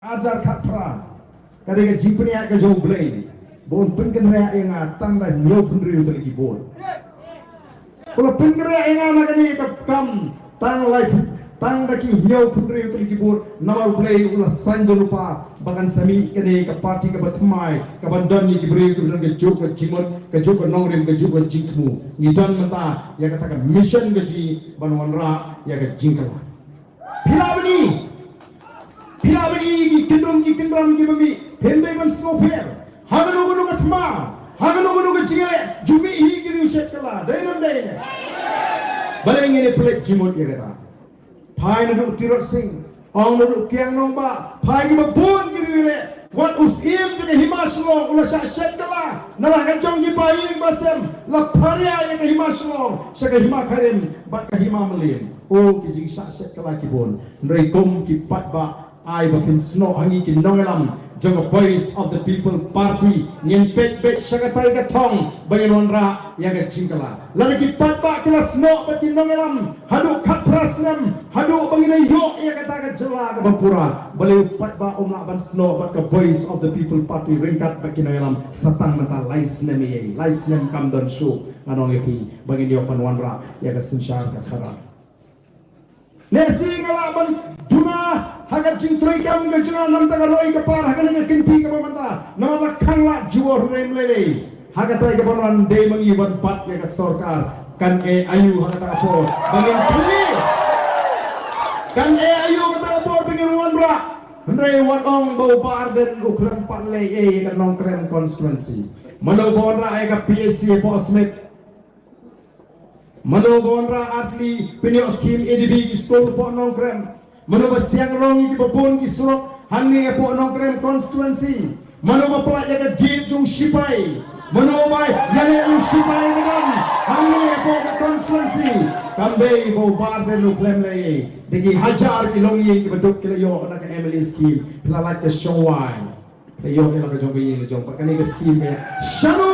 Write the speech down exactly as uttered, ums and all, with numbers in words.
Hajar khatphra. Ka dei ka jingpynïaid ka jong U Blei ba un pynkynriah ïa nga tang da hynñiewphew hynriew tylli ki vote. U la pynkynriah ïa nga na kane ka kam tang lai tang da ki hynñiewphew hynriew tylli ki vote. Namar U Blei u la saiñ da lypa ba kan sa mih kane ka party kaba thymmai, kaban don ïa ki briew kiba don kajuh ka jingmut, kajuh ka nongrim, kajuh ka jingthmu. Ngi don mynta ïa kata ka mission ka jong ngi ban wanrah ïa ka jingkylla. Phi lah ban i, phi lah ban i ki kyndong ki kyndong kiba mih, phim dei ban sngewpher. Ha kano kano ka thma, ha kano kano ka jingeh, ju mih hi ki riew shet kylla, dei ne ym dei ne? Balei ngin ïa pynleit jingmut ïa kata? Phai naduh Tirot Sing, ong naduh Kiang Nangbah, phai kiba bun ki riew leh. Wat u Syiem jong ka Hima Shillong u la shah shet kylla na la ka jong ki ba ïing ba sem, la pharia ïa ka Hima Shillong sha ka Hima Kharim bad ka Hima Mylliem. O, ki jingshah shet kylla ki bun. Hynrei kum ki paidbah, ai ba phin snoh ha ngi ki nongïalam jong ka Voice of the People Party, ngin peit beit sha katai ka thong ba ngin wanrah ïa ka jingkylla. Lada ki paidbah ki la snoh bad ki nongïalam haduh khatphra snem, haduh ba ngin ïoh ïa kata ka jylla kaba pura, balei u paidbah um lah ban snoh bad ka Voice of the People Party ryngkat bad ki nongïalam? Sa tang mynta lai snem ïa, lai snem kam don shuh, ngan ong ïa phi, ba ngin ïoh ban wanrah ïa ka synshar ka khadar. Lehse nga lah ban duna ha ka jingtrei kam ka jong nga na ka bynta ka roi ka par ha kane ka kynti kaba mynta, namar la khang lad jiwo hynrei ym lei lei. Ha katai kaban wan dei ma ngi ban bat ïa ka sorkar. Kan ïai aïu ha kata ka por ba ngin pynlong? Kan ïai aïu ha kata ka por ba ngin wanrah? Hynrei wat ong ba u Bah Ardent u khlem pat leh ei ïa ka Nongkrem constituency. Mano ba wanrah ïa ka P H C hapoh Smit? Mano ba wanrah ar tylli pynïoh skim A D B ki skul hapoh Nongkrem? Mano ba siang rong ïa kiba bun ki surok hangne hapoh Nongkrem constituency? Mano ba pynlait ïa ka gate jong u shipai? Mano ba ïaleh ïa u shipai ka dang hangne hapoh ka constituency? Kam dei ba u Bah Ardent u khlem leh ei? Da ki hajar ki longïing kiba duk ki la ïoh na ka M L A skim, phi la lait ka shongwai, phi la ïoh ïa la ka jong ka ïing la jong, bad kane ka skim ka ïa shano